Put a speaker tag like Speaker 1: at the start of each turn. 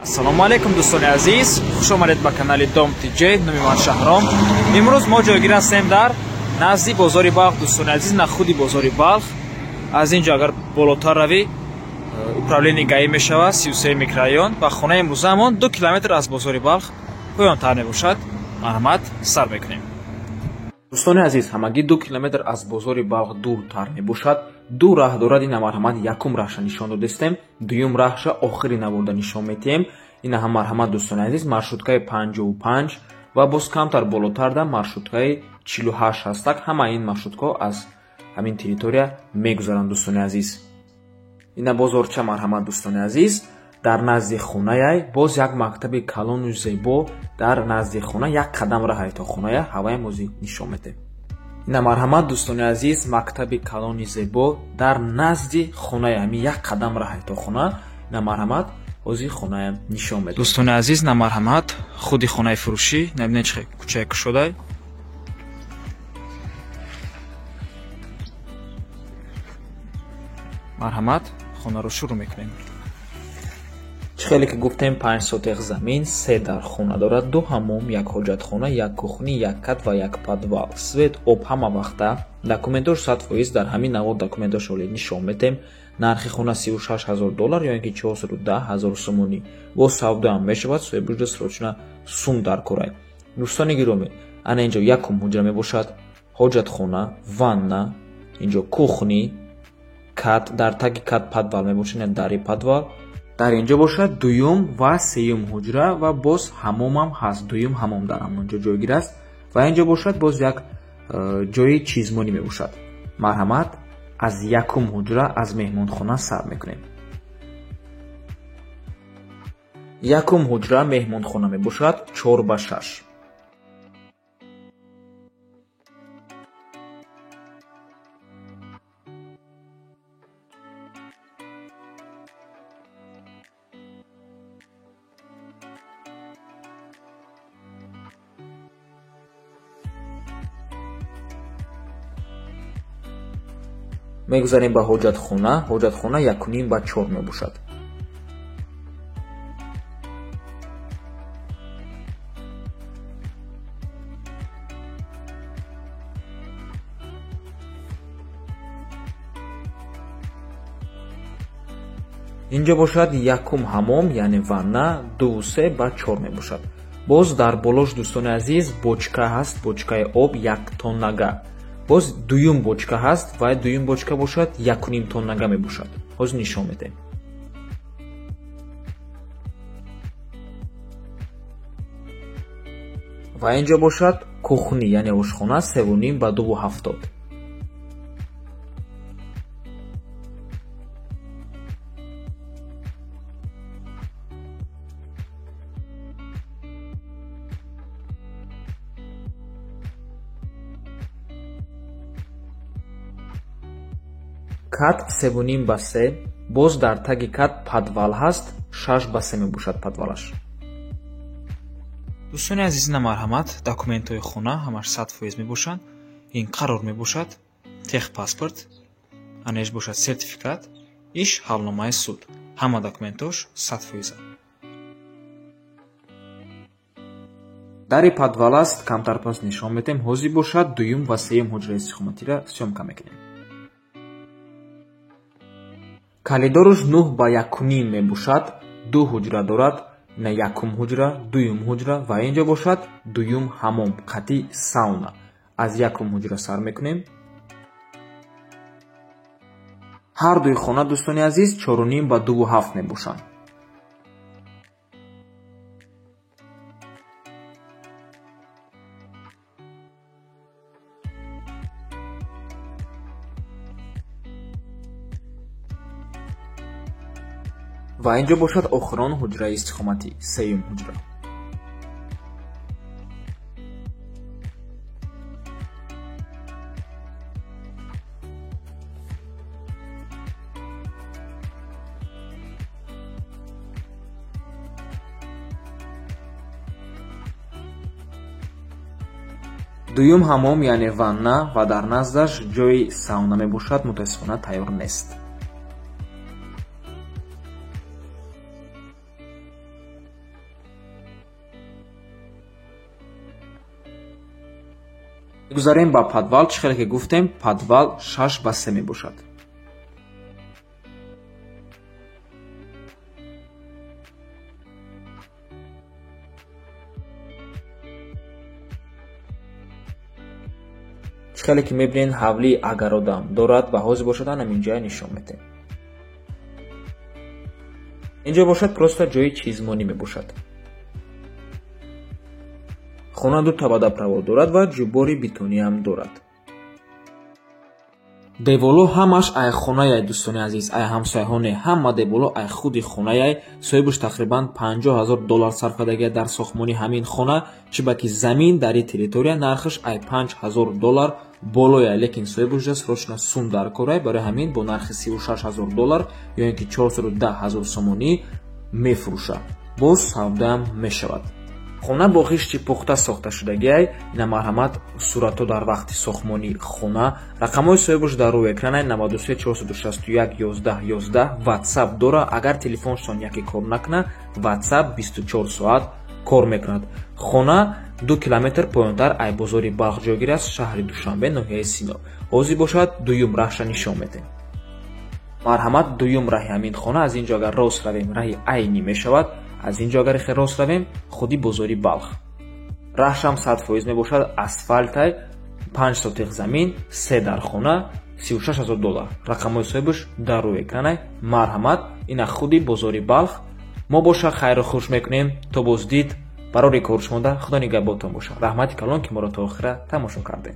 Speaker 1: Ассалому алайкум дӯстони азиз, хуш омадед ба канали Дом ТЖ. Номи ман Шаҳром. Имрӯз мо ҷойгир ҳастем дар назди бозори Балх. Дӯстони азиз, на худи бозори Балх. Аз ин ҷо агар болотар равӣ, управление ГАИ мешавад, 33 микрорайон ва хонаи имрӯзаамон 2 километр аз бозори Балх поёнтар мебошад. Марҳамат, сар мекунем. Дӯстони азиз, ҳамагӣ 2 километр аз бозори Балх дуртар мебошад. Ду раҳ дорад. Ина марҳамат, якум раҳша нишон додистем, дуюм раҳша охири наворда нишон метиҳем. Ина ҳам марҳамат дӯстони азиз, маршруткаи 55 ва боз камтар болотарда маршруткаи 48 ҳастак. Ҳамаи ин маршруткаҳо аз ҳамин территория мегузаранд дӯстони азиз. Ина бозорча марҳамат дӯстони азиз, дар назди хонаяй боз як мактаби калону зебо дар назди хона, як қадам раҳай то хоная, ҳаваям озӣ нишон медиҳем. Ина марҳамат дӯстони азиз, мактаби калони зебо дар назди хоная, ҳамин як қадам раҳай то хона. Ина марҳамат, озӣ хонаям нишон медиҳем. Дӯстони азиз, на марҳамат, худи хонаи фурӯшӣ, набинед чӣ кӯчае кушодай. Марҳамат, хонаро шурӯъ мекунем. Чӣ хеле ки гуфтем, 5 сотех замин, 3 дар хона дорад, 2 ҳамом, 1 ҳоҷатхона, 1 кухни, 1 кат ва 1 подвал. Свет, об ҳама вақта. Документош 100% дар ҳамин навор документош оли нишон метем. Нархи хона 36 000 доллар ё ин ки 410 000 сомонӣ. Боз савдоам мешавад, соҳиб срочно сум дар корай. Дӯстони гиромӣ, ана инҷо якум ҳуҷра мебошад, ҳоҷатхона, ванна, инҷо кухни, кат, дар таги кат подвал мебошад, яъне дари подвал. Дар инҷо бошад дуюм ва сеюм ҳуҷра ва боз ҳамомам ҳаст. Дуюм ҳамом дар ҳамон ҷо ҷойгир аст ва инҷо бошад боз як ҷои чизмонӣ мебошад. Марҳамат, аз якум ҳуҷра аз меҳмонхона сар мекунем. Якум ҳуҷра меҳмонхона мебошад, 4 ба 6. Мегузарем ба ҳоҷатхона. Ҳоҷатхона 1.5 ба 4 мебошад. Инҷо бошад якум ҳамом, яъне ванна, 2.3 ба 4 мебошад. Боз дар болош дӯстони азиз бочка ҳаст, бочкаи об 1 тоннага. Боз дуюм бочка ҳаст ва дуюм бочка бошад 1.5 тоннага мебошад. Ҳозир нишон медиҳем. Ва инҷо бошад кухни, яъне ошхона, 3.5 ба 2.70. Кат 3.5 ба 3, боз дар таги кат подвал ҳаст, 6 ба 3 мебошад подвалаш. Дӯстони азиз, на марҳамат, документҳои хона ҳамаш 100% мебошанд. Ин қарор мебошад, техпаспорт, анеш бошад сертификат, иш ҳалномаи суд. Ҳама документҳош 100%. Дари подвал аст, камтар пас нишон медиҳем. Ҳозир бошад дуюм ва сеюм ҳуҷраи истиқоматиро съёмка мекунем. Коридорш 9 ба 1.5 мебошад, 2 ҳуҷра дорад, на якум ҳуҷра, дуюм ҳуҷра ва инҷо бошад дуюм ҳамом, қатъи сауна. Аз якум ҳуҷра сар мекунем. Ҳар дуи хона дӯстони азиз 4.5 ба 2.7 мебошанд. Ва инҷо бошад охирон ҳуҷраи истиқоматӣ, сеюм ҳуҷра. Дуюм ҳамом, яъне ванна, ва дар наздаш ҷои сауна мебошад, мутаассифона тайёр нест. Гузарем ба подвал. Чӣ хеле ки гуфтем, подвал 6 ба 3 мебошад. Чӣ хеле ки мебинед, ҳавлии агародам дорад ва ҳозир бошад ҳамин ҷоя нишон медиҳем. Инҷо бошад просто ҷои чизмонӣ мебошад. Хона ду табада провод дорад ва ҷубори бетониам дорад. Деволо ҳамаш ай хонаяй, дӯстони азиз, ай ҳамсояҳо не, ҳама деволо ай худи хонаяй. Соҳибаш тақрибан 50 000 доллар сарф кардагия дар сохтмони ҳамин хона, чӣ ба ки замин дар ин территория нархаш ай 5000 доллар болоя, лекин соҳибаш срочно сум дар корай, барои ҳамин бо нархи 36 000 доллар ё ин ки 410 ҳазор сомонӣ мефурӯшад. Боз савдаам мешавад. Хона бо хишти пухта сохта шудагиай. Ина марҳамат, суратҳо дар вақти сохтмони хона. Рақамҳои соҳибаш дар рӯи экранай: 93 461 11 11. Ватсап дора. Агар телефоншон яке кор накунад, Ватсап 24 соат кор мекунад. Хона 2 километр поёнтар ай бозори Балх ҷойгир аст, шаҳри Душанбе, ноҳияи Сино. Ҳозир бошад дуюм раҳша нишон медиҳем. Марҳамат, дуюм раҳи ҳамин хона. Аз ин ҷо агар рост равем, раҳи Айнӣ мешавад. Аз ин ҷо агар хе рост равем, худи бозори Балх. Раҳшам 100% мебошад, асфальтай, 5 сотих замин, се дар хона, 36 000 доллар. Рақамҳои соҳибаш дар рӯи экранай. Марҳамат, ина худи бозори Балх. Мо боша хайру хуш мекунем то боздид. Барори кор шумода, Худо нигаҳботон бошад. Раҳмати калон, ки моро то охира тамошо кардем.